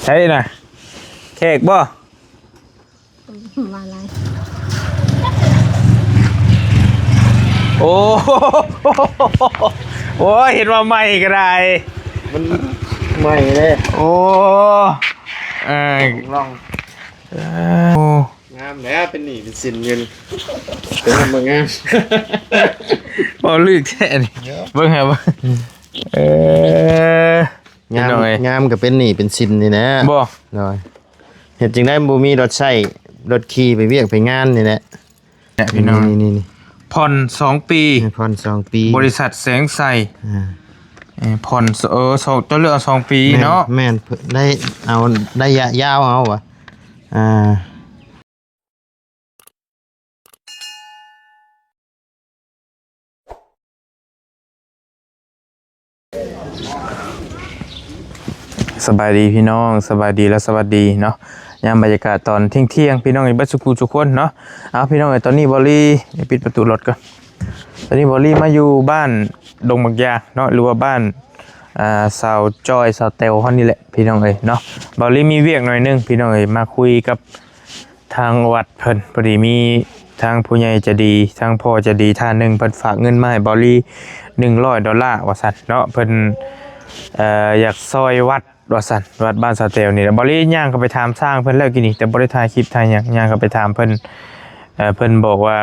ໃສນະ ແຂກບໍ່? ມາຫຼາຍ ໂອ້ ໂອ້ຍ ເຫັນວ່າໃໝ່ກໍໄດ້ ມັນໃໝ່ເດ້ ໂອ້ ເອີ ລອງ ເອີ ໂອ້ ງາມແລ້ວ ເປັນໜີ້ເປັນສິນຢູ່ນີ້ ເປັນງາມບໍ່ງາມ ເວົ້າລຶກແທ້ນີ້ ເບິ່ງຫາເບິ່ງ ເອີ ງາມ ງາມກໍເປັນໜີ້ເປັນສິນນີ້ແຫຼະ ບໍ່ ໂດຍ ເຮັດຈັ່ງໃດບໍ່ມີລົດໃຊ້ ລົດຂີ່ໄປວຽກໄປງານນີ້ແຫຼະ ນີ້ ພີ່ນ້ອງ ນີ້ໆໆ ຜ່ອນສອງປີ ຜ່ອນສອງປີ ບໍລິສັດແສງໄຊ ອ່າ ເອີ ຜ່ອນ ເອີ ສອງ ເຈົ້າເລືອກເອົາສອງປີເນາະ ແມ່ນ ໄດ້ເອົາໄລຍະຍາວເອົາວ່າ ອ່າ ສະບາຍດີພີ່ນ້ອງ ສະບາຍດີ ແລະ ສະຫວັດດີເນາະ ຍາມບັນຍາກາດຕອນທ່ຽງໆ ພີ່ນ້ອງເອີຍ ເບິດສູ່ຜູ້ສູ່ຄົນເນາະ ເອົາ ພີ່ນ້ອງເອີຍ ຕອນນີ້ບອລລີປິດປະຕູລົດກ່ອນ ຕອນນີ້ບອລລີມາຢູ່ບ້ານດົງບັກຢາງເນາະ ຫຼືວ່າບ້ານ ອ່າ ສາວຈ້ອຍ ສາວແຕວເຮົານີ້ແຫຼະ ພີ່ນ້ອງເອີຍເນາະ ບອລລີມີວຽກໜ້ອຍໜຶ່ງ ພີ່ນ້ອງເອີຍ ມາຄຸຍກັບ ທາງວັດເພິ່ນ ພໍດີມີທາງຜູ້ໃຫຍ່ໃຈດີ ທາງພໍ່ໃຈດີທ່ານໜຶ່ງ ເພິ່ນຝາກເງິນມາໃຫ້ບອລລີໜຶ່ງຮ້ອຍໂດລາວ່າຊັ້ນເນາະ ເພິ່ນ ເອີ ຢາກຊ່ອຍວັດວ່າຊັ້ນ ວັດບ້ານສາວແຕວນີ້ ບອລລີຍ່າງເຂົ້າໄປຖາມຊ່າງເພິ່ນແລ້ວກີ້ນີ້ ແຕ່ບໍ່ໄດ້ຖ່າຍຄລິບຖ່າຍຫຍັງ ຍ່າງເຂົ້າໄປຖາມເພິ່ນ ເອີ ເພິ່ນບອກວ່າ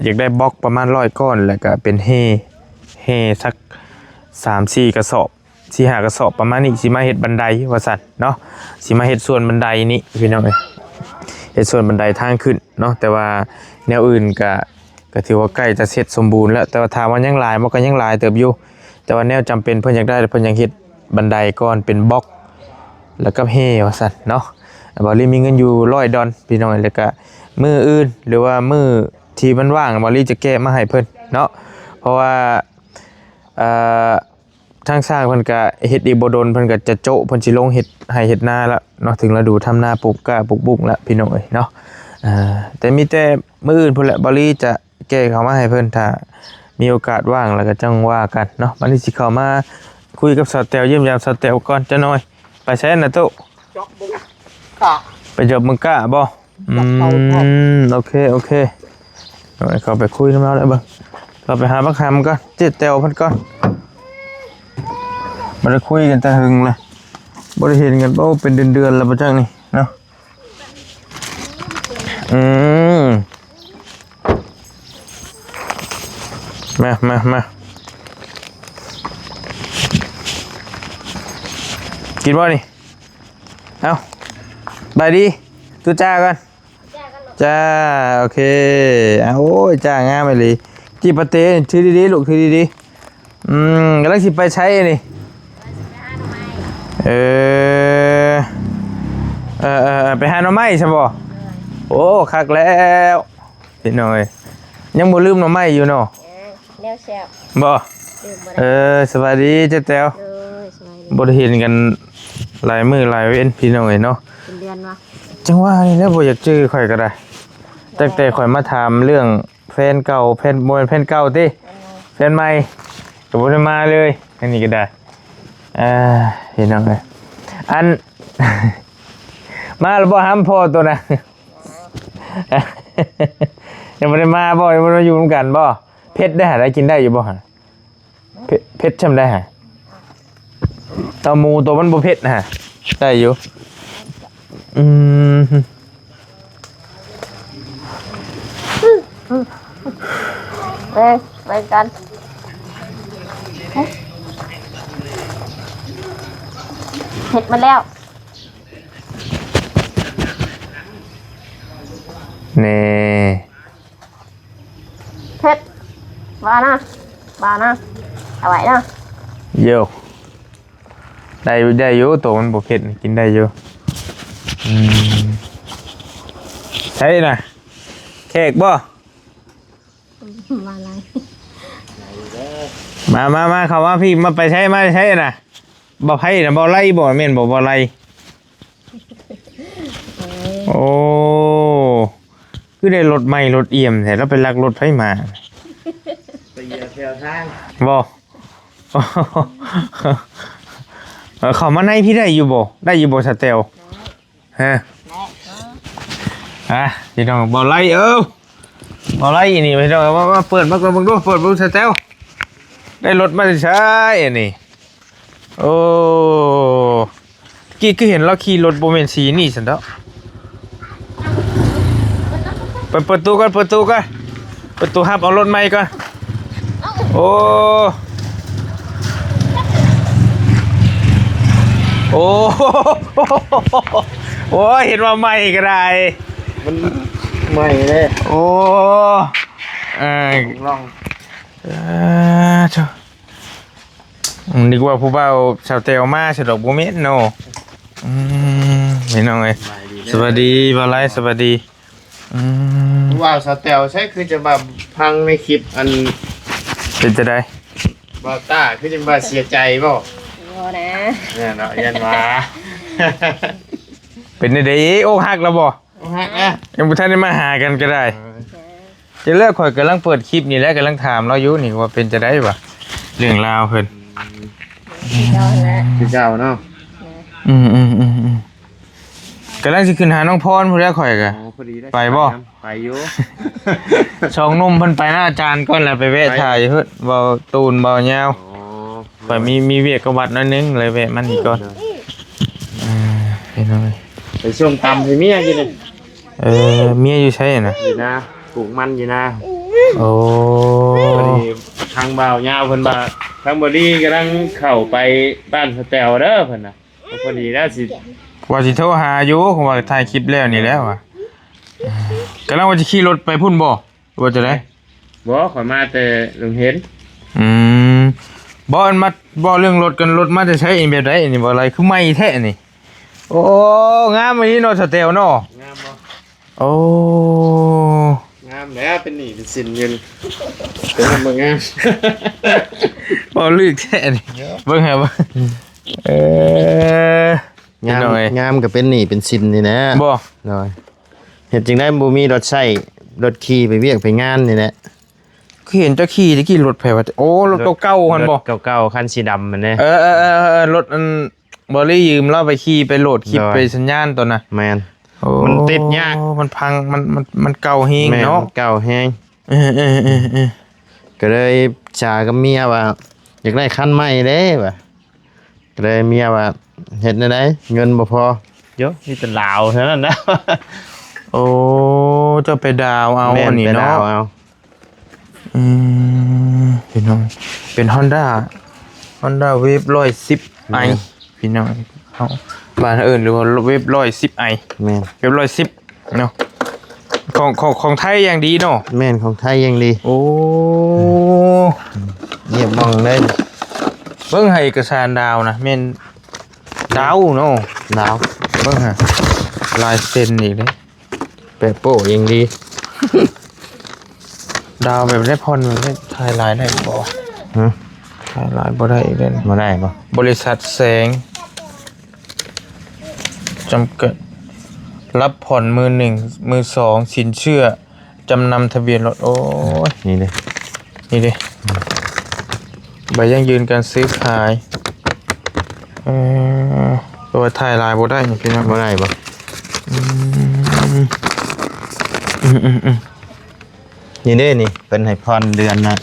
ຢາກໄດ້ບລັອກປະມານຮ້ອຍກ້ອນ ແລ້ວກະເປັນແຮ່ ແຮ່ສັກສາມສີ່ກະສອບ ສີ່ຫ້າກະສອບປະມານນີ້ ຊິມາເຮັດບັນໄດວ່າຊັ້ນເນາະ ຊິມາເຮັດສ່ວນບັນໄດນີ້ພີ່ນ້ອງເອີຍ ເຮັດສ່ວນບັນໄດທາງຂຶ້ນເນາະ ແຕ່ວ່າແນວອື່ນກະ ກະຖືວ່າໃກ້ຈະເສັດສົມບູນແລ້ວ ແຕ່ວ່າຖາມວ່າຍັງຫຼາຍບໍ່ ກະຍັງຫຼາຍເຕີບຢູ່ ແຕ່ວ່າແນວຈຳເປັນເພິ່ນຢາກໄດ້ ເພິ່ນຢາກເຮັດບັນໄດກ່ອນເປັນບລັອກ ແລ້ວກະແຮ່ວ່າຊັ້ນເນາະ ບອລລີມີເງິນຢູ່ຮ້ອຍດອນພີ່ນ້ອງເອີຍ ແລ້ວກະມື້ອື່ນ ຫຼືວ່າມື້ທີ່ມັນວ່າງ ບອລລີຈະແກະມາໃຫ້ເພິ່ນເນາະ ເພາະວ່າ ເອີ ທາງຊ່າງເພິ່ນກະເຮັດອີກບໍ່ດົນ ເພິ່ນກະຈະໂຈະ ເພິ່ນຊິລົງເຮັດໄຮ່ເຮັດນາລະເນາະ ເຖິງລະດູທຳນາປູກກ້າປູກບຸ້ງລະພີ່ນ້ອງເອີຍເນາະ ເອີ ແຕ່ມີແຕ່ມື້ອື່ນພຸ້ນແຫຼະ ບອລລີຈະແກ່ເຂົ້າມາໃຫ້ເພິ່ນ ຖ້າມີໂອກາດວ່າງລະກະຈັ່ງວ່າກັນເນາະ ບາດນີ້ຊິເຂົ້າມາຄຸຍກັບສາວແຕວ ຢ້ຽມຢາມສາວແຕວກ່ອນຈັກໜ່ອຍ ໄປໃສນະຕູ້? ຈອບເບິ່ງກ້າ ໄປຈອບເບິ່ງກ້າບໍ່? ອືມ ໂອເຄ ໂອເຄ ເຂົ້າໄປຄຸຍນຳລາວໄດ້ເບິ່ງ ເຂົ້າໄປຫາບັກຫຳກ່ອນ ເຈແຕວເພິ່ນກ່ອນ ບໍ່ໄດ້ຄຸຍກັນແຕ່ຫຶງລະ ບໍ່ໄດ້ເຫັນກັນ ໂອ້ ເປັນເດືອນໆລະບໍ່ຈັກນີ້ເນາະ ອືມ ມາ ມາ ມາ ກິນບໍ່ນີ້? ເອົ້າ ສະບາຍດີ ຕູຈ້າກ່ອນ ຈ້າ ໂອເຄ ໂອ້ຍ ຈ້າງາມອີ່ຫຼີ ຈີ່ປາເຕ ຖືດີໆ ລູກ ຖືດີໆ ອືມ ກຳລັງຊິໄປໃສນີ້? ເອີ ເອີ ເອີ ໄປຫາໜໍ່ໄມ້ຊະບໍ່? ໂອ້ ຄັກແລ້ວ ພີ່ນ້ອງເອີຍ ຍັງບໍ່ລືມໜໍ່ໄມ້ຢູ່ເນາະ ເອີ ແນວແຊບ ບໍ່? ລືມບໍ່ໄດ້ ເອີ ສະບາຍດີເຈົ້າແຕວ ໂດຍ ສະບາຍດີ ບໍ່ໄດ້ເຫັນກັນຫຼາຍມື້ຫຼາຍເວັນ ພີ່ນ້ອງເອີຍເນາະ ເປັນເດືອນວະ ຈັ່ງວ່ານີ້ແຫຼະ ບໍ່ຢາກຈື່ຂ້ອຍກໍໄດ້ ຕັ້ງແຕ່ຂ້ອຍມາຖາມເລື່ອງແຟນເກົ່າ ແຟນ ບໍ່ແມ່ນແຟນເກົ່າຕິ ເອີ ແຟນໃໝ່ ກໍບໍ່ໄດ້ມາເລີຍ ອັນນີ້ກໍໄດ້ ອ່າ ພີ່ນ້ອງເອີຍ ອັນ ມາແລ້ວບໍ່ຫຳພໍ່ໂຕນະ? ຍັງບໍ່ໄດ້ມາບໍ່? ຍັງບໍ່ໄດ້ຢູ່ນຳກັນບໍ່? ເຜັດໄດ໋ຫາ ໄດ້ກິນໄດ້ຢູ່ບໍ່ຫາ? ເຜັດ ເຜັດຊ່ຳໄດ໋ຫາ? ເຕົ້າໝູໂຕມັນບໍ່ເຜັດຫາ ໄດ້ຢູ່ ອືມ ເບິ່ງ ເບິ່ງກັນ ເຜັດໝົດແລ້ວ ນີ້ ເຜັດ ບໍ່ນະ ບໍ່ນະ ເອົາໄວ້ນະ ໂຢ ໄດ້ຢູ່ ໄດ້ຢູ່ ໂຕມັນບໍ່ເຜັດ ກິນໄດ້ຢູ່ ອືມ ໃສນະ ແຂກບໍ່? ມາຫຼາຍ ມາ ມາ ມາ ເຂົ້າມາພີ້ ມາໄປໃສ ມາໃສນະ? ບໍ່ໄພນະ ບໍ່ໄລບໍ່ ແມ່ນບໍ່ ບໍ່ໄລ ໂອ້ ຄືໄດ້ລົດໃໝ່ລົດອຽມແທ້ ລາວໄປລັກລົດໃຜມາ? ໄປເຫຍແຖວທາງ ບໍ່? ໂອ້ ເອີ ເຂົ້າມາໃນພີ້ໄດ້ຢູ່ບໍ່? ໄດ້ຢູ່ບໍ່ສະແຕວ? ຮະ? ອ່ະ ພີ່ນ້ອງ ບໍ່ໄລ່ ເອີ ບໍ່ໄລ່ນີ້ ພີ່ນ້ອງ ມາ ມາເປີດມາເບິ່ງດູ ເປີດເບິ່ງສະແຕວ ໄດ້ລົດມາແຕ່ໃສອັນນີ້? ໂອ້ ກີ້ຄືເຫັນລາວຂີ່ລົດບໍ່ແມ່ນສີນີ້ຊັ້ນດອກ. ເປີດ ເປີດຕູ້ກ່ອນ ເປີດຕູ້ກ່ອນ ເປີດຕູ້ຮັບເອົາລົດໃໝ່ກ່ອນ. ໂອ້ ໂອ້ ໂອ້ຍ ເຫັນວ່າໃໝ່ກໍໄດ້ ມັນໃໝ່ເດ້. ໂອ້ ເອີ ລອງ ເອີ ໂທ້ ອືມ ນຶກວ່າຜູ້ບ່າວສາວແຕວມາຊະດອກ ບໍ່ແມ່ນເນາະ. ອືມ ພີ່ນ້ອງເອີຍ ສະບາຍດີ ສະບາຍດີ ບ່າວໄລ ສະບາຍດີ. ອືມ ຜູ້ບ່າວສາວແຕວໃສ ຄືຈະວ່າຟັງໃນຄລິບອັນ ເປັນຈັ່ງໃດ ບ່າວຕ້າ ຄືຈັ່ງວ່າເສຍໃຈບໍ່? ບໍ່ນະ ແມ່ນເນາະ ຢ້ານວ່າ ເປັນຈັ່ງໃດ ອົກຫັກແລ້ວບໍ່? ອົກຫັກແລ້ວ ຍັງບໍ່ທັນໄດ້ມາຫາກັນກໍໄດ້. ເອີ ຈັ່ງແລ້ວ ຂ້ອຍກຳລັງເປີດຄລິບນີ້ແຫຼະ ກຳລັງຖາມລາວຢູ່ນີ້ວ່າເປັນຈັ່ງໃດວະ ເລື່ອງລາວເພິ່ນ. ອືມ ຄືເກົ່າແຫຼະ ຄືເກົ່າເນາະ. ອືມໆໆໆ ກຳລັງຊິຂຶ້ນຫານ້ອງພອນພຸ້ນແຫຼະຂ້ອຍກະ. ອໍ ພໍດີໄດ້ ໄປບໍ່? ໄປຢູ່ ສອງໜຸ່ມເພິ່ນໄປນະອາຈານກ່ອນ ແລ້ວໄປແວະ ໄປ ຖ່າຍຢູ່ເຮືອນເບົາຕູນເບົາຍາວ. ອໍ ຂ້ອຍມີ ມີວຽກກັບວັດໜ້ອຍໜຶ່ງ ເລີຍແວະມານີ້ກ່ອນ. ໂດຍ ເອີ ເປັນຫຍັງ ໄປສົ່ງຕຳໃຫ້ເມຍຢູ່ນີ້. ເອີ ເມຍຢູ່ໃສນະ? ຢູ່ນາ ປູກມັນຢູ່ນາ. ໂອ້ ພໍດີທາງບ່າວຍາວເພິ່ນວ່າ ທາງບໍລີກຳລັງເຂົ້າໄປບ້ານສະແຕວເດີ ເພິ່ນນະ. ພໍດີແລ້ວຊິ ວ່າຊິໂທຫາຢູ່ ເພາະວ່າຖ່າຍຄລິບແລ້ວນີ້ແຫຼະວ່າ ກຳລັງວ່າຊິຂີ່ລົດໄປພຸ້ນບໍ່ ຫຼືວ່າຈັ່ງໃດ? ບໍ່ ຂ້ອຍມາແຕ່ໂຮງຮຽນ. ອືມ ບໍ່ ອັນມາ ບໍ່ ເລື່ອງລົດກັນ ລົດມາແຕ່ໃສ ແບບໃດນີ້ ບໍ່ໄລ່ ຄືໃໝ່ແທ້ນີ້? ໂອ້ ງາມອີ່ຫຼີເນາະ ສະແຕວເນາະ. ງາມບໍ່? ໂອ້ ງາມແລ້ວ ເປັນໜີ້ເປັນສິນຢູ່ນີ້ ເປັນງາມບໍ່ງາມ ບໍ່ລຶກແທ້ນີ້. ເບິ່ງໃຫ້ເບິ່ງ ເອີ ງາມ ງາມກໍເປັນໜີ້ເປັນສິນນີ້ແຫຼະ. ບໍ່ ໂດຍ ເຮັດຈັ່ງໃດບໍ່ມີລົດໃຊ້ ລົດຂີ່ໄປວຽກໄປງານນີ້ແຫຼະ. ຄືເຫັນເຈົ້າຂີ່ແຕ່ກີ້ ລົດໃຜວະ? ໂອ້ ລົດເກົ່າໆຫັ້ນບໍ່? ເກົ່າໆ ຄັນສີດຳຫັ້ນເດ້. ເອີໆໆໆ ລົດອັນ ບໍລີຢືມລາວໄປຂີ່ໄປໂຫຼດຄລິບ ໂດຍ ໄປສັນຍານຕອນນະ. ແມ່ນ ໂອ້ ມັນຕິດຍາກ ມັນພັງ ມັນ ມັນ ມັນເກົ່າແຮງເນາະ. ແມ່ນ ມັນເກົ່າແຮງ. ເອີໆໆໆ ກໍເລີຍສາກັບເມຍວ່າ ຢາກໄດ້ຄັນໃໝ່ເດ້ວ່າ ກໍເລີຍເມຍວ່າ ເຮັດແນວໃດ ເງິນບໍ່ພໍ. ໂຢ ມີແຕ່ລາວເທົ່ານັ້ນນະ. ໂອ້ ເຈົ້າໄປດາວເອົາ ແມ່ນ ອັນນີ້ເນາະ ໄປດາວເອົາ. ອືມ ພີ່ນ້ອງ ເປັນຮອນດ້າ ຮອນດ້າເວບຮ້ອຍສິບໄອ ແມ່ນ ພີ່ນ້ອງ ເຮົາບ້ານເອີ້ນ ຫຼືວ່າເວບຮ້ອຍສິບໄອ. ແມ່ນ ເວບຮ້ອຍສິບເນາະ ຂອງ ຂອງ ຂອງໄທຢ່າງດີເນາະ. ແມ່ນ ຂອງໄທຢ່າງດີ. ໂອ້ ອືມ ຮຽບມອງເລີຍ. ເບິ່ງໃຫ້ເອກະສານດາວນະ ແມ່ນດາວເນາະ ດາວ. ເບິ່ງຫາ ລາຍເຊັນອີກເດ້. ແປະໂປ້ຢ່າງດີ. ດາວແບບໄດ້ຜ່ອນ ໄດ້ຖ່າຍຫຼາຍໄດ້ບໍ່? ຮະ? ຖ່າຍຫຼາຍບໍ່ໄດ້ອີກເດ້. ບໍ່ໄດ້ບໍ່? ບໍລິສັດແສງຈຳກັດ ຮັບຜ່ອນມືໜຶ່ງ ມືສອງ ສິນເຊື່ອ ຈຳນຳທະບຽນລົດ. ໂອ້ຍ ນີ້ເດ້ ນີ້ເດ້ ໃບຢັ້ງຢືນການຊື້ຂາຍ. ເອີ ແຕ່ວ່າຖ່າຍຫຼາຍບໍ່ໄດ້ພີ່ນ້ອງ. ບໍ່ໄດ້ບໍ່? ອືມ ອືມໆໆ ນີ້ເດ້ ນີ້ເພິ່ນໃຫ້ຜ່ອນເດືອນລະ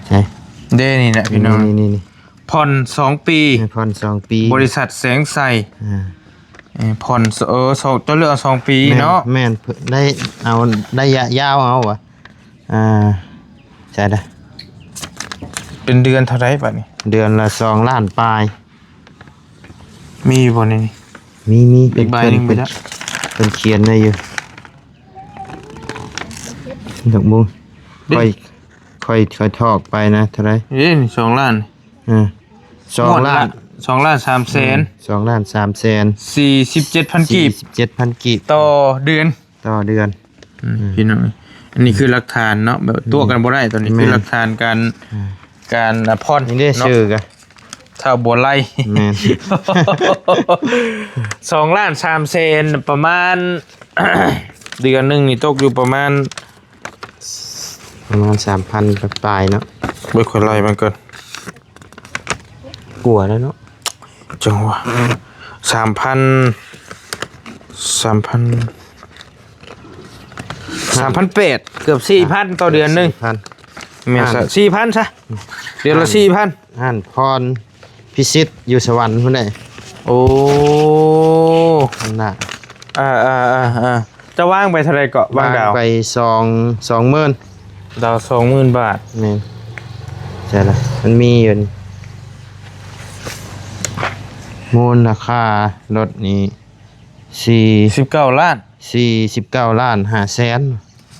ໃຊ່ ເດ້ ນີ້ແຫຼະພີ່ນ້ອງ ນີ້ໆໆ ຜ່ອນສອງປີ ໃຫ້ຜ່ອນສອງປີ ບໍລິສັດແສງໄຊ. ອ່າ ເອີ ຜ່ອນ ເອີ ສອງ ເຈົ້າເລືອກເອົາສອງປີເນາະ. ແມ່ນ ແມ່ນ ໄດ້ເອົາໄລຍະຍາວເອົາຫວາ. ອ່າ ໃຊ່ລະ ເປັນເດືອນເທົ່າໃດບາດນີ້? ເດືອນລະສອງລ້ານປາຍ. ມີຢູ່ບໍ່ໃນນີ້? ມີ ມີ ອີກໃບໜຶ່ງໄປລະ ເພິ່ນຂຽນໄວ້ຢູ່ ດອກໂມງ. ເດ້ ຂ້ອຍ ຂ້ອຍ ຂ້ອຍຖອກໄປນະ ເທົ່າໃດ? ເດ້ ນີ້ສອງລ້ານ. ເອີ ສອງລ້ານ ສອງລ້ານສາມແສນ ອືມ ສອງລ້ານສາມແສນ ສີ່ສິບເຈັດພັນກີບ ສີ່ສິບເຈັດພັນກີບ ຕໍ່ເດືອນ ຕໍ່ເດືອນ. ອືມ ອືມ ພີ່ນ້ອງ ອັນນີ້ຄືຫຼັກຖານເນາະ ແບບຕົວະກັນບໍ່ໄດ້ ຕອນນີ້ ແມ່ນ ຄືຫຼັກຖານການ ອ່າ ການ ອ່າ ຜ່ອນ ນີ້ເດ້ ເນາະ ຊື່ກະ ທ້າວບົວໄລ. ແມ່ນ ສອງລ້ານສາມແສນ ປະມານ ເດືອນໜຶ່ງນີ້ຕົກຢູ່ປະມານ ປະມານສາມພັນປາຍເນາະ. ເບິ່ງ ຂ້ອຍໄລ່ມັນກ່ອນ ກວ່າແລ້ວເນາະ. ຈັ່ງຫວະ ສາມພັນ ສາມພັນ ສາມພັນແປດ ເກືອບສີ່ພັນຕໍ່ເດືອນໜຶ່ງ ສີ່ພັນ ແມ່ນຊະ ສີ່ພັນຊະ ເດືອນລະສີ່ພັນ ຮ້ານພອນພິສິດຢູ່ສະຫວັນພຸ້ນເດ້. ໂອ້ ນັ້ນນະ ອ່າໆໆ ເຈົ້າວາງໄປເທົ່າໃດເກາະ? ວາງດາວ ວາງໄປສອງ ສອງໝື່ນ ດາວສອງໝື່ນບາດ. ແມ່ນ ໃຊ່ລະ ມັນມີຢູ່ນີ້ ມູນລະຄ່າລົດນີ້ ສີ່ ສິບເກົ້າລ້ານ ສີ່ສິບເກົ້າລ້ານຫ້າແສນ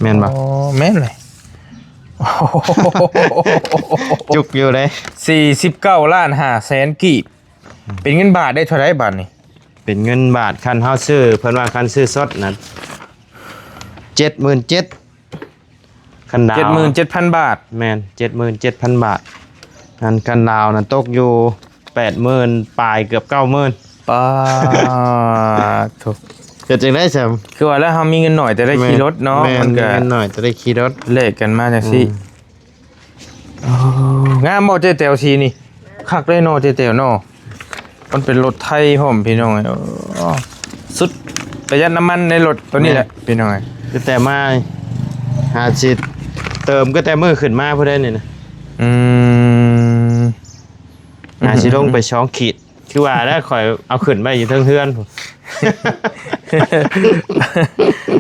ແມ່ນບໍ່? ອໍ ແມ່ນເລີຍ ຈຸກຢູ່ເດ້ ສີ່ສິບເກົ້າລ້ານຫ້າແສນກີບ. ເປັນເງິນບາດໄດ້ເທົ່າໃດບາດນີ້? ເປັນເງິນບາດ ຄັນເຮົາຊື້ ເພິ່ນວ່າຄັນຊື້ສົດນະ ເຈັດໝື່ນເຈັດ ຄັນດາວ ເຈັດໝື່ນເຈັດພັນບາດ. ແມ່ນ ເຈັດໝື່ນເຈັດພັນບາດ. ອັນຄັນດາວນະຕົກຢູ່ແປດໝື່ນປາຍ ເກືອບເກົ້າໝື່ນ. ປາດໂທ້ ເຮັດຈັ່ງໃດແຊມ? ຄືວ່າແລ້ວ ເຮົາມີເງິນໜ້ອຍແຕ່ໄດ້ຂີ່ລົດເນາະ. ແມ່ນ ມັນກໍມີເງິນໜ້ອຍແຕ່ໄດ້ຂີ່ລົດ ແລກກັນມາຈັ່ງຊີ້. ອືມ ໂອ້ ງາມບໍ່ເຈ້ແຕວ ສີນີ້? ຄັກເດ້ເນາະເຈ້ແຕວເນາະ. ມັນເປັນລົດໄທພ້ອມພີ່ນ້ອງເອີຍ. ໂອ້ ສຸດປະຢັດນ້ຳມັນໃນລົດໂຕນີ້ແຫຼະ ແມ່ນ ພີ່ນ້ອງເອີຍ. ຕັ້ງແຕ່ມາຫາຊິເຕີມກໍແຕ່ມື້ຂຶ້ນມາພຸ້ນເດ້ນີ້ນະ. ອືມ ຫາຊິລົງໄປສອງຂີດ. ຄືວ່າແລ້ວ ຂ້ອຍເອົາຂຶ້ນໄວ້ຢູ່ເທິງເຮືອນພຸ້ນ.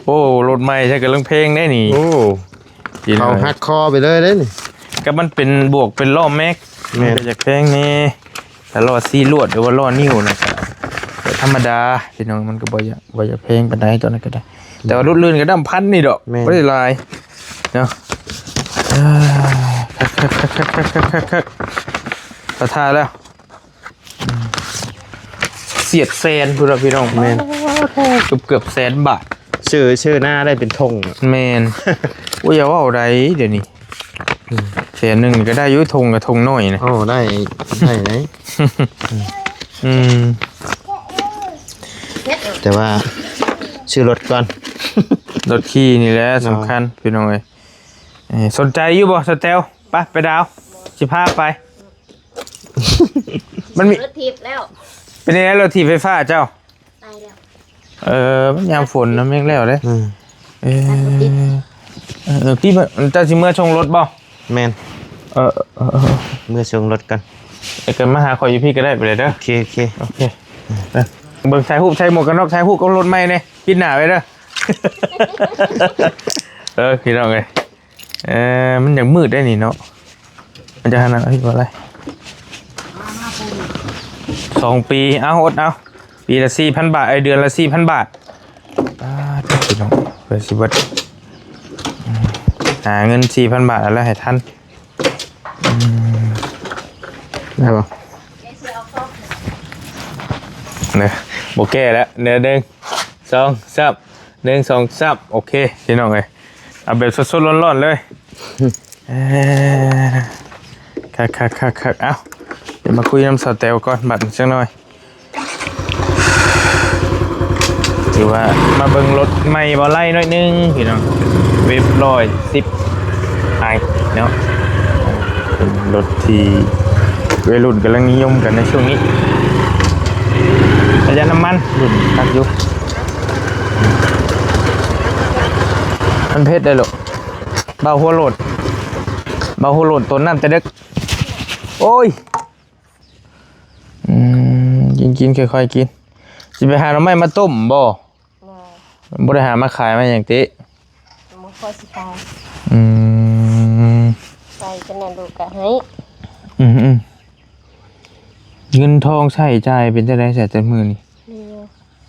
ໂອ້ ລົດໃໝ່ໃຊ້ກຳລັງແພງເດ້ນີ້. ໂອ້ ເຂົາຫັກຄໍໄປເລີຍເດ້ນີ້. ກໍມັນເປັນບວກເປັນລໍ້ແມັກ. ແມ່ນ ມັນກໍຢາກແພງແດ່. ຖ້າລໍ້ສີ່ລວດ ຫຼືວ່າລໍ້ນິ້ວນະ ກໍທຳມະດາພີ່ນ້ອງ. ມັນກໍບໍ່ຢາກ ບໍ່ຢາກແພງປານໃດ ຕົວນັ້ນກໍໄດ້. ແຕ່ວ່າລຸດລື່ນກໍດຳພັນນີ້ດອກ. ແມ່ນ ບໍ່ໄດ້ຫຼາຍເນາະ. ເອີ ຄັກໆໆໆໆ ປະທາແລ້ວ. ອືມ ສຽດແສນພຸ້ນລະພີ່ນ້ອງ. ແມ່ນ ເກືອບ ເກືອບແສນບາດ. ຊື້ ຊື້ນາໄດ້ເປັນຖົງ. ແມ່ນ ໂອ້ຍ ຢ່າເວົ້າໃດ ດຽວນີ້ ອືມ ແສນໜຶ່ງນີ້ກໍໄດ້ຢູ່ ຖົງກໍຖົງນ້ອຍນະ. ໂອ້ ໄດ້ ໄດ້ເດ້. ອືມ ແຕ່ວ່າຊື້ລົດກ່ອນ ລົດຂີ່ນີ້ແຫຼະ ເນາະ ສຳຄັນພີ່ນ້ອງເອີຍ. ເອີ ສົນໃຈຢູ່ບໍ່ສະແຕວ? ໄປ ໄປດາວ ຊິພາໄປ. ມັນມີລົດຖີບແລ້ວ. ເປັນຈັ່ງໃດລົດຖີບໄຟຟ້າເຈົ້າ? ໄປແລ້ວ. ເອີ ມັນຍາມຝົນນະ ແມ່ນແລ້ວເດ້. ອືມ ເອີ ເອີ ເອີ ພີ່ ເຈົ້າຊິເມືອສົ່ງລົດບໍ່? ແມ່ນ ເອີ ເອີ ເອີ ເອີ ເມືອສົ່ງລົດກ່ອນ ແລ້ວກໍມາຫາຂ້ອຍຢູ່ພີ້ກໍໄດ້ ໄປເລີຍເດີ. ໂອເຄ ໂອເຄ ໂອເຄ. ເອີ ເບິ່ງຖ່າຍຮູບ ໃສ່ໝວກກັນນັອກ ຖ່າຍຮູບກັບລົດໃໝ່ແດ່ ປິດໜ້າໄວ້ເດີ. ເອີ ພີ່ນ້ອງເອີຍ. ເອີ ມັນຍັງມືດໄດ໋ນີ້ເນາະ. ມັນຈະຂະໜາດນັ້ນບໍ່ໄດ້. ສອງປີ ເອົາ ອົດເອົາ. ປີລະສີ່ພັນບາດ ເອີ ເດືອນລະສີ່ພັນບາດ. ປາດ ພີ່ນ້ອງ ເພື່ອຊິເບິດ. ອືມ ຫາເງິນສີ່ພັນບາດ ເອົາແລ້ວໃຫ້ທັນ. ອືມ ໄດ້ບໍ່? ເດີ ບໍ່ແກ້ແລ້ວ. ເດີ ໜຶ່ງ ສອງ ສາມ ໜຶ່ງ ສອງ ສາມ. ໂອເຄ ພີ່ນ້ອງເອີຍ. ເອົາແບບສົດໆຮ້ອນໆເລີຍ. ເອີ ຄັກໆໆໆ. ເອົາ ດຽວມາຄຸຍນຳສາວແຕວກ່ອນບາດຈັກໜ້ອຍ. ຖືວ່າມາເບິ່ງລົດໃໝ່ບໍ່ໄລ່ໜ້ອຍໜຶ່ງພີ່ນ້ອງ. ເວັບຮ້ອຍສິບໄອເນາະ. ເປັນລົດທີ່ໄວລຸ້ນກຳລັງນິຍົມກັນໃນຊ່ວງນີ້. ປະຢັດນ້ຳມັນ ລຸ້ນຄັກຢູ່. ມັນເຜັດໄດ໋ລູກ. ເບົາຫົວໂຫຼດ ເບົາຫົວໂຫຼດ ໂຕນນ້ຳແຕ່ເດິກ. ໂອ້ຍ ອືມ ກິນໆ ຄ່ອຍໆກິນ. ຊິໄປຫາໜໍ່ໄມ້ມາຕົ້ມບໍ່? ບໍ່ ບໍ່ໄດ້ຫາມາຂາຍມາຫຍັງຕິ? ບໍ່ພໍຊິຂາຍ. ອືມ ໃສ່ກັນນະ ລູກກະໃຫ້. ອືມໆ ເງິນທອງໃຊ້ຈ່າຍເປັນຈັ່ງໃດ ແຕ່ມື້ນີ້? ມີຢູ່.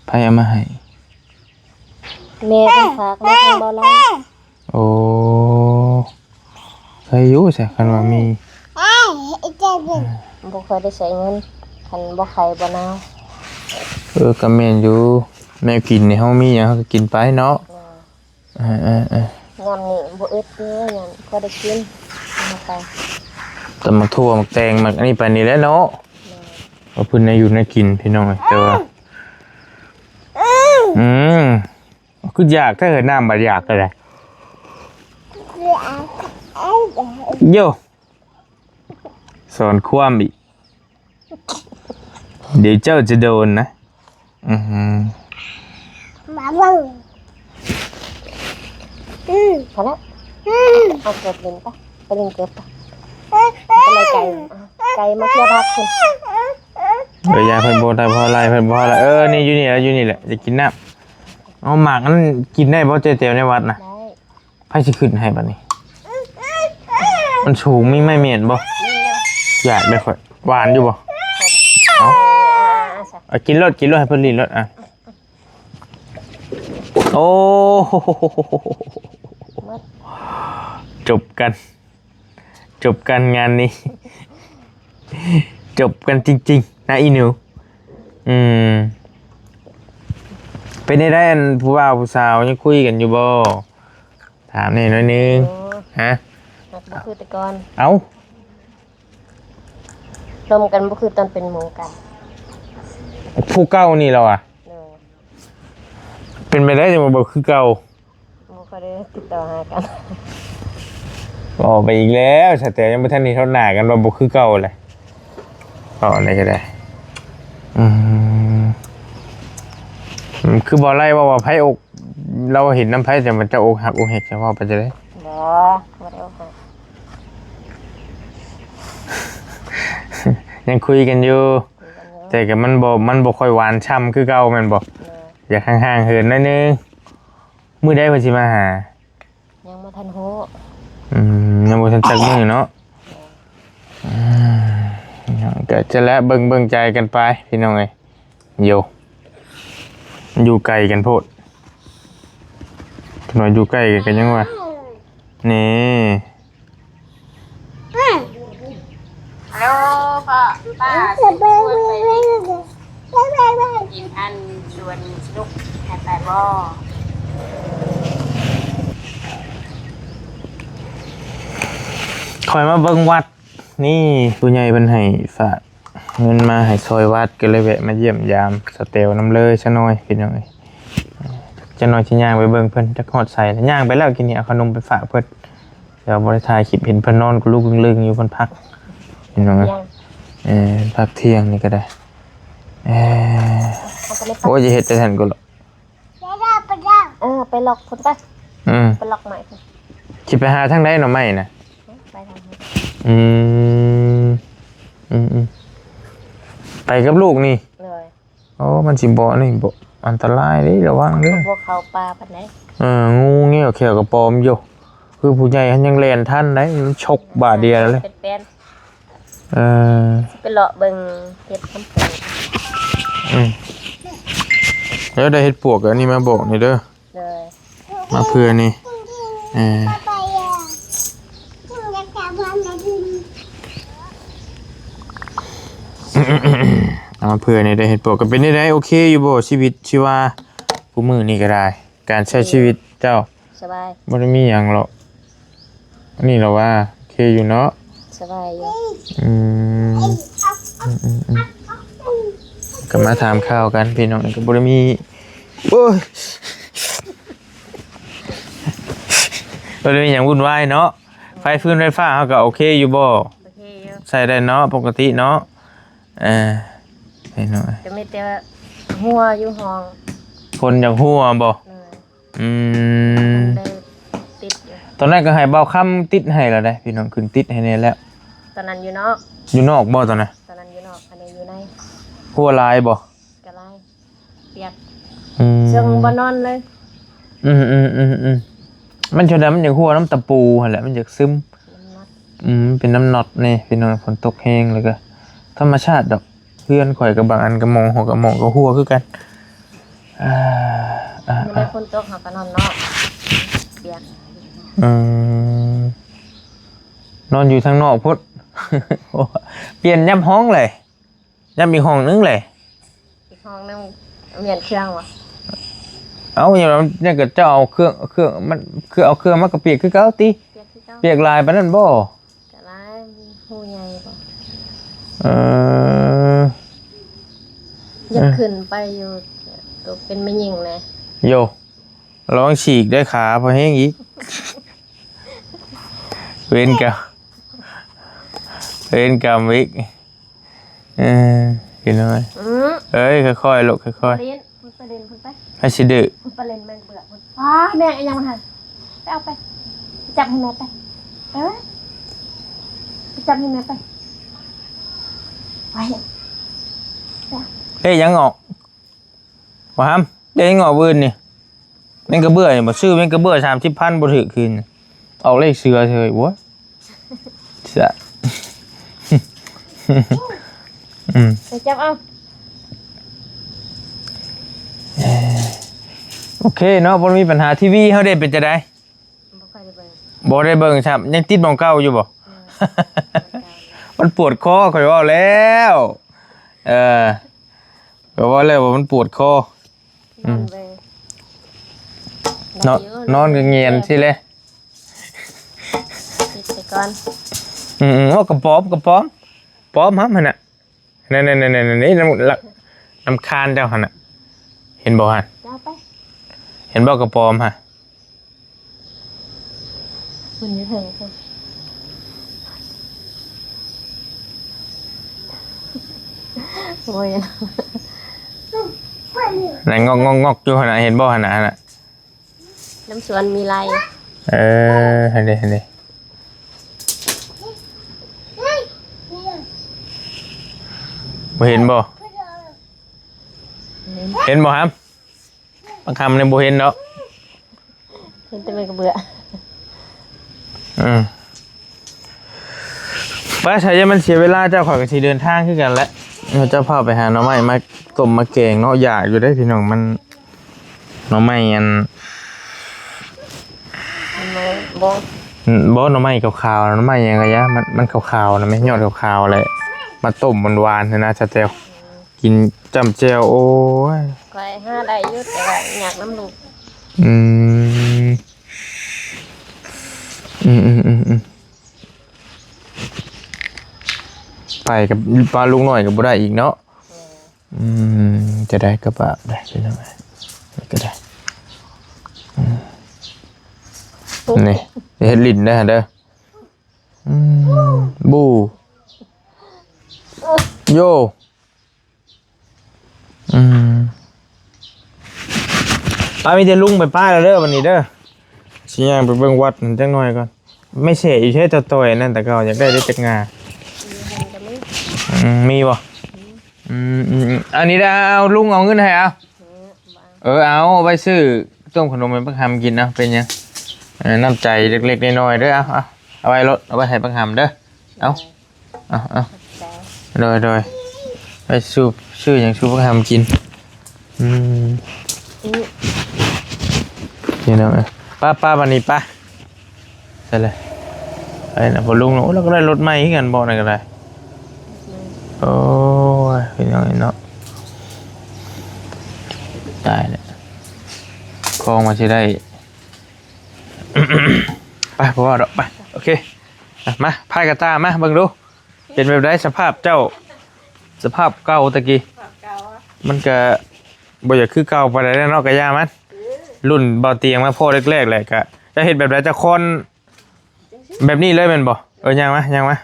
ໃຜເອົາມາໃຫ້? ແມ່ເພິ່ນຝາກມາທາງບໍ່ລາວ. ໂອ້ ໃຄຢູ່ຊະ ຄັນວ່າມີ. ບໍ່ຄ່ອຍໄດ້ໃຊ້ເງິນ ຄັນບໍ່ໄຄບໍ່ໜາວ. ເອີ ກໍແມ່ນຢູ່ ແນວກິນນີ້ເຮົາມີຫຍັງເຮົາກໍກິນໄປເນາະ. ເອີ ເອີ ເອີ ຍາມນີ້ບໍ່ອຶດເດີ ຍາມພໍໄດ້ກິນ. ຕຳບັກຖົ່ວ ໝາກແຕງ ໝາກອັນນີ້ໄປນີ້ແຫຼະເນາະ. ເອີ ວ່າເພິ່ນໄດ້ຢູ່ໄດ້ກິນພີ່ນ້ອງເອີຍ ແຕ່ວ່າ ອືມ ຄືຢາກແທ້ເອີຍ ນ້ຳບັດຢາກເລີຍ. ໂຢ ສອນຄວາມອີກ. เดี๋ยวเจ้าจะโดนนะ อือหือ มาเบิ่ง อืม พอแล้ว อืม เอาเกิบเล่นไป ไปเล่นเกิบไป เออ ไปไล่ไก่ ไก่มาเคลียร์ผักคุณ เออ อย่าเพิ่นบ่ได้ พอไล่เพิ่นบ่ไล่ เออ นี่อยู่นี่แหละ อยู่นี่แหละ จะกินน้ำ เอาหมากนั้นกินได้บ่ เจ๊แต๋วในวัดนะ ได้ ไผสิขึ้นให้บัดนี้ มันสูง มีไม้เมียนบ่ นี่อยู่ อยากได้ข่อย หวานอยู่บ่ ขม เอ้า เออ เอา เอา เอา กินโลด กินโลด ให้เพิ่นลีนโลด อ่ะ โอ้ หมด จบกัน จบกันงานนี้ จบกันจริงๆ นะอีหนู อืม เป็นจั่งใด อันผู้บ่าวผู้สาวยังคุยกันอยู่บ่ ถามแหน่หน่อยหนึ่ง โอ้ ฮะ บ่คือแต่ก่อน เอ้า ลมกันบ่คือตอนเป็นหมู่กัน ผู้เก่านี่แล้วอะ โดย เป็นไปได้จั่งว่าบ่คือเก่า บ่ค่อยได้ติดต่อหากัน ออกไปอีกแล้ว สแตลยังบ่ทันได้เห็นหน้ากันว่าบ่คือเก่าเลย เอาอันใดก็ได้ อืม คือบ่ไล่ว่า ว่าไผอก เราเห็นนำไผ แต่มันจะอกหักอกแหก จะว่าไปจั่งใด บ่ บ่ได้อกหัก ยังคุยกันอยู่ คุยกันอยู่ แต่ก็มันบ่ มันบ่ค่อยหวานช่ำคือเก่าแม่นบ่ แม่น อยากห่างๆเหินหน่อยหนึ่ง มื้อใดเพิ่นสิมาหา ยังบ่ทันฮู้ อืม ยังบ่ทันจักมื้อเนาะ แม่น อืม ก็จะและเบิ่ง เบิ่งใจกันไป พี่น้องเอ้ย โย อยู่ไกลกันโพด เพิ่นว่าอยู่ใกล้กันก็ยังว่า นี่ ฮัลโหล ป้า ป้า สิชวนไปเล่น กินอันสวนสนุก ให้ไปบ่ ข้อยมาเบิ่งวัด นี่ ผู้ใหญ่เพิ่นให้ฝากเงินมาให้ซอยวัด ก็เลยแวะมาเยี่ยมยามสแตลนำเลยซะหน่อย พี่น้องเอ้ย จักหน่อยสิย่างไปเบิ่งเพิ่น จักฮอดไสแล้ว ย่างไปแล้ว กินนี่เอาขนมไปฝากเพิ่น เดี๋ยวบ่ได้ถ่ายคลิป เห็นเพิ่นนอนกะลุกลึงๆอยู่ เพิ่นพัก พี่น้องเอ้ย เออ พักเที่ยงนี่ก็ได้ เออ เอาไปเลย โอ้ย อย่าเฮ็ดแต่ซั่นก็ เออ ไปล็อกพุ้นไป อืม ไปล็อกไม้พุ้น สิไปหาทางใดหน่อไม้น่ะ ไปทางนี้ อืม อืม อืม ไปกับลูกนี่ เลย โอ้ มันสิบ่ นี่บ่ อันตรายเด้ ระวังเด้อ บ่เข้าป่าปานใด เออ งูเงี้ยวเขียวกระปอมอยู่ คือผู้ใหญ่หั้นยังแล่นทันได้ มันฉกบาดเดียวเลย เป็นแป้น เออ สิไปเลาะเบิ่งเห็ดนำเพิ่น อืม แล้วได้เห็ดปวกอันนี้มาบอกนี่เด้อ เลย มาเผื่อนี่ เออ เอามาเผื่อนี่ได้เห็ดปวก ก็เป็นได้ โอเคอยู่บ่ ชีวิตชีวา กูมื้อนี้ก็ได้ การใช้ชีวิตเจ้า สบาย บ่ได้มีหยังหรอก อันนี้เราว่าโอเคอยู่เนาะ สบายอยู่ อืม อืม อืม อืม ก็มาถามข่าวกันพี่น้อง ก็บ่ได้มี โอ้ย บ่ได้มีหยังวุ่นวายเนาะ ไฟฟืนไฟฟ้าเฮาก็โอเคอยู่บ่ โอเคอยู่ ใช้ได้เนาะ ปกติเนาะ เออ พี่น้อง ก็มีแต่ว่าหัวอยู่ห้อง คนอยากหัวบ่ เออ อืม มันได้ติดอยู่ ตอนนั้นก็ให้บ่าวคำติดให้แล้วเด้ พี่น้อง ขึ้นติดให้แน่แล้ว ตอนนั้นอยู่นอก อยู่นอกบ่ตอนนั้น ตอนนั้นอยู่นอก อันนี้อยู่ใน หัวหลายบ่ ก็หลาย เปียก อืม ซึ่งบ่นอนเลย อืม อืม อืม อืม มันเท่าใด มันอยากหัวนำตะปูหั่นแหละ มันอยากซึม มันน็อต อืม เป็นนำน็อตแน่ พี่น้อง ฝนตกแฮงแล้วก็ ธรรมชาติดอก เฮือนข้อยก็บางอันก็หม่อง หัวก็หม่องก็หัวคือกัน อ่า อ่า มื้อใด อ่า ฝนตกเฮาก็นอนนอก เปียก อืม นอนอยู่ทางนอกพุ้น เปลี่ยนยามห้องเลย ยามอีกห้องหนึ่งเลย อีกห้องหนึ่งเปลี่ยนเครื่องวะ เอ้า อย่างนั้นเนี่ยก็เจ้าเอาเครื่อง เครื่องมัน คือเอาเครื่องมากระเปียกคือเก่าติ เปียกคือเก่า เปียกหลายปานนั้นบ่ ก็หลาย ฮู้ใหญ่บ่ เออ อยากขึ้นไปอยู่ ตัวเป็นแม่หญิงแหน่ โย ระวังฉีกได้ขาพอแฮงอีก เวรกรรม เวรกรรมอีก เออ ກິນເລີຍ ອືມ ເອີຍ ຄ່ອຍໆ ລູກ ຄ່ອຍໆ ເລ່ນ ພຸ້ນໄປເລ່ນ ພຸ້ນໄປ ໃຫ້ຊິດື້ ພຸ້ນໄປເລ່ນແມງກະເບື້ອງ ພຸ້ນ ອ້າ ແມ່ຍັງບໍ່ທັນ ໄປເອົາໄປ ໄປຈັບໃຫ້ແມ່ໄປ ໄປເວີ້ຍ ໄປຈັບໃຫ້ແມ່ໄປ ໄປ ເດ້ຫຍັງອອກ ບໍ່ຫຳ ເດ້ຫຍັງອອກມື້ອື່ນນີ້ ແມງກະເບື້ອນີ້ບໍ່ ຊື້ແມງກະເບື້ອສາມສິບພັນ ບໍ່ຖືກຄືນ ອອກເລກເສືອເສີຍ ໂອ້ຍ ເສືອ ອືມ ໄປຈັບເອົາ ເອີ ໂອເຄເນາະ ບໍ່ມີບັນຫາ ທີວີເຮົາເດ້ເປັນຈັ່ງໃດ? ບໍ່ຄ່ອຍໄດ້ເບິ່ງ ບໍ່ໄດ້ເບິ່ງຊ້ຳ ຍັງຕິດໝ່ອງເກົ່າຢູ່ບໍ່? ເອີ ມັນປວດຄໍ ຂ້ອຍເວົ້າແລ້ວ ເອີ ຂ້ອຍເວົ້າແລ້ວວ່າມັນປວດຄໍ ອືມ ນອນໄປ ນອນ ນອນກໍແງນຊິແຫຼະ ປິດໄປກ່ອນ ອືມໆ ໂອ້ ກະປອມ ກະປອມ ປອມຫຳຫັ້ນນະ ນັ້ນໆໆໆ ນີ້ ນ້ຳ ນ້ຳຄານເຈົ້າຫັ້ນນະ ເຫັນບໍ່ຫັ້ນ? ເຈົ້າໄປ ເຫັນບໍ່ກະປອມຫະ? ມັນຢູ່ເທິງພຸ້ນ ໂອ້ຍ ນັ້ນງອກໆໆຢູ່ຫັ້ນນະ ເຫັນບໍ່ຫັ້ນນະ ຫັ້ນນະ? ນ້ຳສວນມີລາຍ ເອີ ຫັ້ນເດ້ ຫັ້ນເດ້ ບໍ່ເຫັນບໍ່? ເຫັນ ເຫັນບໍ່ຫຳ? ບັກຫຳນີ້ບໍ່ເຫັນດອກ ເຫັນແຕ່ແມ່ນກະເບືອ ອືມ ໄປ ຖ້າຢ້ານມັນເສຍເວລາ ເຈົ້າ ຂ້ອຍກໍຊິເດີນທາງຄືກັນແຫຼະ ເຈົ້າພາໄປຫາໜໍ່ໄມ້ມາຕົ້ມມາແກງເນາະ ຢາກຢູ່ເດ້ພີ່ນ້ອງ ມັນ ໜໍ່ໄມ້ອັນ ໜໍ່ໄມ້ບົງ ບໍ່ ໜໍ່ໄມ້ຂາວໆ ໜໍ່ໄມ້ຫຍັງກະຢ່າ ມັນ ມັນຂາວໆນະແມ່ ຍອດຂາວໆແຫຼະ ມາຕົ້ມຫວານໆຫັ້ນນະ ສະແຕວ ກິນຈ້ຳແຈ່ວ ໂອ້ຍ ຂ້ອຍຫາໄດ້ຢູ່ ແຕ່ວ່າຍາກນຳລູກ ອືມ ອືມໆໆໆ ໄປກັບປ້າລຸງນ້ອຍກໍບໍ່ໄດ້ອີກເນາະ ແມ່ນ ອືມ ຈະໄດ້ກໍປະໄດ້ ພີ່ນ້ອງເອີຍ ນີ້ກໍໄດ້ ອືມ ນີ້ ເຮັດຫຼິ້ນໄດ້ຫັ້ນເດີ ອືມ ບູ ໂຢ ອືມ ປ້າ ມີແຕ່ລຸງໄປປ້າແລ້ວເດີ ບັດນີ້ເດີ ຊິຍ່າງໄປເບິ່ງວັດນັ້ນຈັກໜ້ອຍກ່ອນ ໄມ້ແສຢູ່ໃສ ຕາຕ່ອຍນັ້ນ ແຕ່ເກົ່າຢາກໄດ້ເດ້ຈັກງ່າ ອືມ ມີບໍ່? ອືມ ອືມ ອັນນີ້ໄດ້ ເອົາ ລຸງເອົາເງິນໃຫ້ ເອົາ ເອີ ເອົາໄວ້ຊື້ຕົ້ມຂະໜົມໃຫ້ບັກຫຳກິນ ເອົາ ເປັນຫຍັງ ເອີ ນ້ຳໃຈເລັກໆນ້ອຍໆເດີ ເອົາ ເອົາ ເອົາໄວ້ໂລດ ເອົາໄວ້ໃຫ້ບັກຫຳເດີ ເອົາ ເອົາໆ ໂດຍໆ ໄປສູ່ ຊື້ຫຍັງສູ່ພວກເຮົາກິນ ອືມ ອືມ ພີ່ນ້ອງເອີຍ ໄປໆ ບັດນີ້ໄປ ໃສ່ເລີຍ ໄປນະ ພໍ່ລຸງເນາະ ໂອ້ ລາວກໍໄດ້ລົດໃໝ່ຄືກັນເບາະນັ້ນກໍໄດ້ ອືມ ໂອ້ຍ ພີ່ນ້ອງເອີຍເນາະ ຕາຍແລ້ວ ຂອງວ່າຊິໄດ້ ໄປ ບໍ່ເວົ້າດອກ ໄປ ໂອເຄ ອ່ະ ມາ ພາຍກະຕ່າມາເບິ່ງດູ ເປັນແບບໃດສະພາບເຈົ້າ ສະພາບເກົ່າຕະກີ້ ສະພາບເກົ່າ ມັນກະບໍ່ຢາກຄືເກົ່າປານໃດແລ້ວເນາະ ກະຢ່າມັນ ເອີ ລຸ້ນເບົາຕຽງມາພໍ້ແລກໆແຫຼະ ກະຈະເຮັດແບບໃດ ຈະຄອນແບບນີ້ເລີຍແມ່ນບໍ່? ເອີ ຍ່າງມາ ຍ່າງມາ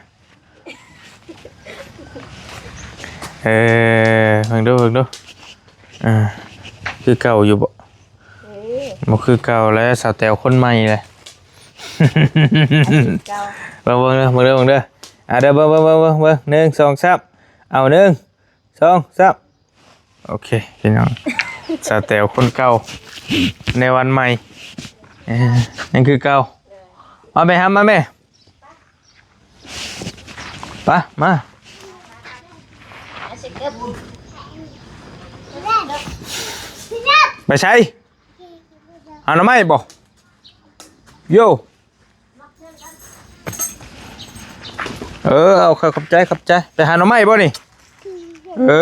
ເອີ ເບິ່ງດູ ເບິ່ງດູ ອ່າ ຄືເກົ່າຢູ່ບໍ່? ເອີ ບໍ່ຄືເກົ່າແລ້ວ ສາວແຕວຄົນໃໝ່ແຫຼະ ຄືເກົ່າ ເບິ່ງເດີ ເບິ່ງເດີ ເບິ່ງເດີ ອ່າ ເດີ ເບິ່ງ ເບິ່ງ ເບິ່ງ ເບິ່ງ ເບິ່ງ ໜຶ່ງ ສອງ ສາມ ເອົາ ໜຶ່ງ ສອງ ສາມ ໂອເຄ ພີ່ນ້ອງ ສາວແຕວຄົນເກົ່າ ໃນວັນໃໝ່ ເອີ ຍັງຄືເກົ່າ ມາແມ່ ຫຳມາແມ່ ໄປ ມາ ໄປໃສ? ຫາໜໍ່ໄມ້ບໍ່? ໂຢ ເອີ ເອົາ ຂອບໃຈ ຂອບໃຈ ໄປຫາໜໍ່ໄມ້ບໍ່ນີ້? ເອີ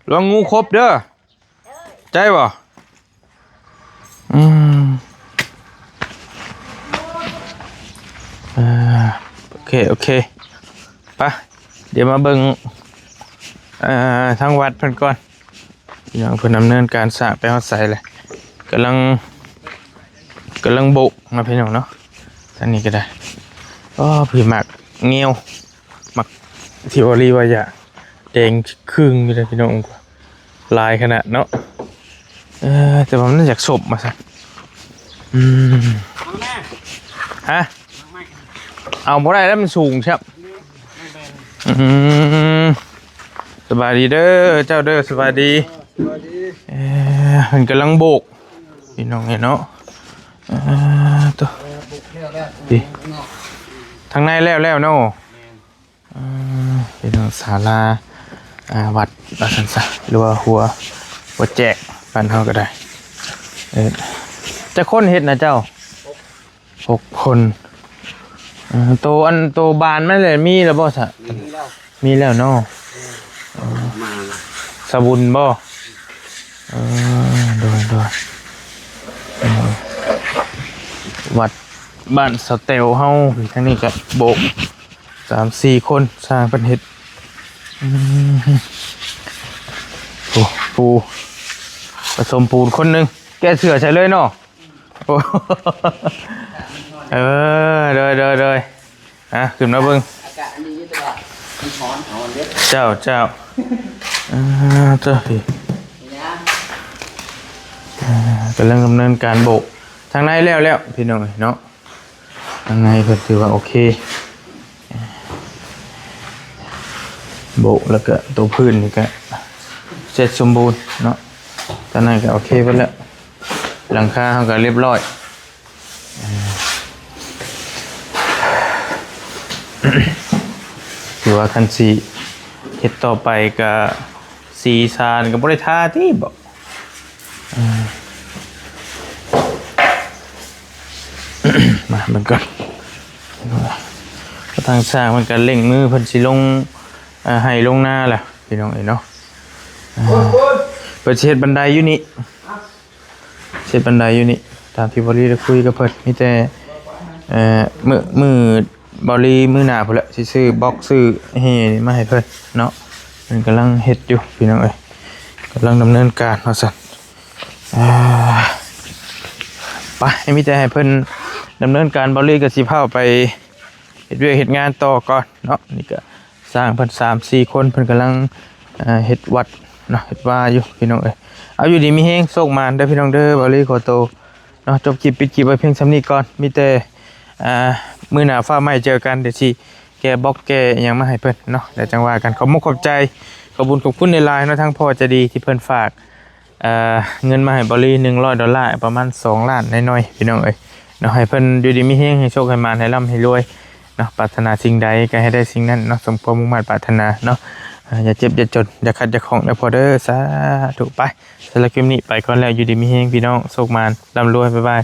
ລະວັງງູຄົບເດີ ໃຈບໍ່? ອືມ ເອີ ໂອເຄ ໂອເຄ ໄປ ດຽວມາເບິ່ງ ເອີ ທາງວັດເພິ່ນກ່ອນ ພີ່ນ້ອງ ເພິ່ນດຳເນີນການສ້າງໄປຮອດໃສແລ້ວ ກຳລັງ ກຳລັງໂບກເນາະ ພີ່ນ້ອງເນາະ ທາງນີ້ກໍໄດ້ ໂອ້ ພີ່ໝາກງຽວ ໝາກທິວອຣີວ່າຢາກ ແດງຄຶ່ງຢູ່ເດ້ພີ່ນ້ອງ ຫຼາຍຂະໜາດເນາະ. ເອີ ແຕ່ວ່າມັນຢາກສົບວ່າຊັ້ນ. ອືມ ເອົາແມ່ ຮະ ເອົາບໍ່ໄດ້ແລ້ວ ມັນສູງແຊບ. ອືມ ສະບາຍດີເດີເຈົ້າເດີ ສະບາຍດີ. ເອີ ເພິ່ນກຳລັງໂບກ ພີ່ນ້ອງເອີຍເນາະ. ເອີ ໂຕ ນີ້ ທາງໃນແລ້ວແລ້ວເນາະ. ເອີ ພີ່ນ້ອງ ສາລາ ອ່າ ວັດວ່າຊັ້ນຊະ ຫຼືວ່າຫົວ ຫົວແຈກ ບ້ານເຮົາກໍໄດ້. ເອີ ຈັກຄົນເຮັດນະເຈົ້າ? ຫົກຄົນ. ເອີ ໂຕ ອັນ ໂຕບານມັນແຫຼະ ມີແລ້ວບໍ່ຊະ? ມີແລ້ວ ມີແລ້ວເນາະ. ເອີ ມາລະ ສະບຸນບໍ່? ເອີ ໂດຍ ໂດຍ. ເອີ ວັດບ້ານສະແຕວເຮົາ ທາງນີ້ກະໂບກ ສາມສີ່ຄົນ ຊ່າງເພິ່ນເຮັດ. ອືມ ໂອ້ ຜູ້ປະສົມປູນຄົນໜຶ່ງ ແກະເສື້ອໃສ່ເລີຍເນາະ. ໂອ້ ເອີ ໂດຍ ໂດຍ ໂດຍ. ອ່ະ ຂຶ້ນມາເບິ່ງ ອາກາດອັນນີ້ຢູ່ ແຕ່ວ່າມັນຮ້ອນ ຮ້ອນເດ້. ເຈົ້າ ເຈົ້າ. ອ່າ ເຈົ້າ ນີ້ນະ ອ່າ ກຳລັງດຳເນີນການໂບກ ທາງໃນແລ້ວແລ້ວ ພີ່ນ້ອງເອີຍເນາະ. ທາງໃນເພິ່ນຖືວ່າໂອເຄ ໂບກແລ້ວກະໂຕພື້ນນີ້ກະເສັດສົມບູນເນາະ. ທາງໃນກະໂອເຄເບິດແລ້ວ ຫຼັງຄາເຮົາກະລຽບຮ້ອຍ. ຖືວ່າຄັນຊິເຮັດຕໍ່ໄປກະສີຊານກະບໍ່ໄດ້ທາຕິບໍ? ເອີ ມາເບິ່ງກ່ອນ. ທາງຊ່າງເພິ່ນກະເລັ່ງມື ເພິ່ນຊິລົງ ເອີ ໄຮ່ລົງນາແລ້ວ ພີ່ນ້ອງເອີຍເນາະ. ເອີ ເພິ່ນຊິເຮັດບັນໄດຢູ່ນີ້ ເຮັດບັນໄດຢູ່ນີ້ ຕາມທີ່ບ່າວລີໄດ້ຄຸຍກັບເພິ່ນ. ມີແຕ່ ເອີ ມື້ ມື້ບ່າວລີມື້ໜ້າພຸ້ນແຫຼະ ຊິຊື້ບລັອກຊື້ແຮ່ນີ້ມາໃຫ້ເພິ່ນເນາະ. ເພິ່ນກຳລັງເຮັດຢູ່ ພີ່ນ້ອງເອີຍ ກຳລັງດຳເນີນການວ່າຊັ້ນ. ອ່າ ໄປ ມີແຕ່ໃຫ້ເພິ່ນດຳເນີນການ ບ່າວລີກໍຊິພາໄປເຮັດວຽກເຮັດງານຕໍ່ກ່ອນເນາະ. ນີ້ກໍ ຊ່າງເພິ່ນສາມສີ່ຄົນ ເພິ່ນກຳລັງ ເອີ ເຮັດວັດເນາະ ເຮັດວາຢູ່ ພີ່ນ້ອງເອີຍ. ເອົາ ຢູ່ດີມີແຮງ ໂຊກໝານເດີ ພີ່ນ້ອງເດີ. ບ່າວລີຂໍໂຕເນາະ ຈົບຄລິບ ປິດຄລິບໄວ້ພຽງສ່ຳນີ້ກ່ອນ. ມີແຕ່ ອ່າ ມື້ໜ້າຟ້າວໃໝ່ເຈີກັນ ດຽວຊິແກະບລັອກແກະຫຍັງມາໃຫ້ເພິ່ນເນາະ ແລ້ວຈັ່ງວ່າກັນ. ຂອບມຸກຂອບໃຈ ຂອບບຸນຂອບຄຸນຫຼາຍໆເນາະ ທາງພໍ່ໃຈດີທີ່ເພິ່ນຝາກ ເອີ ເງິນມາໃຫ້ບ່າວລີ ໜຶ່ງຮ້ອຍໂດລາ ປະມານສອງລ້ານໜ້ອຍໆ ພີ່ນ້ອງເອີຍເນາະ. ໃຫ້ເພິ່ນຢູ່ດີມີແຮງ ໃຫ້ໂຊກໃຫ້ໝານ ໃຫ້ລ່ຳໃຫ້ລວຍເນາະ. ປາດຖະໜາສິ່ງໃດກໍໃຫ້ໄດ້ສິ່ງນັ້ນເນາະ ສົມຄວາມມຸ່ງມາດປາດຖະໜາເນາະ. ເອີ ຢ່າເຈັບຢ່າຈົນ ຢ່າຂັດຢ່າຂ້ອງເດີພໍ່ເດີ ສາທຸ. ໄປ ສຳລັບຄລິບນີ້ໄປກ່ອນແລ້ວ ຢູ່ດີມີແຮງ ພີ່ນ້ອງ ໂຊກໝານ ລ່ຳລວຍ ບາຍບາຍ.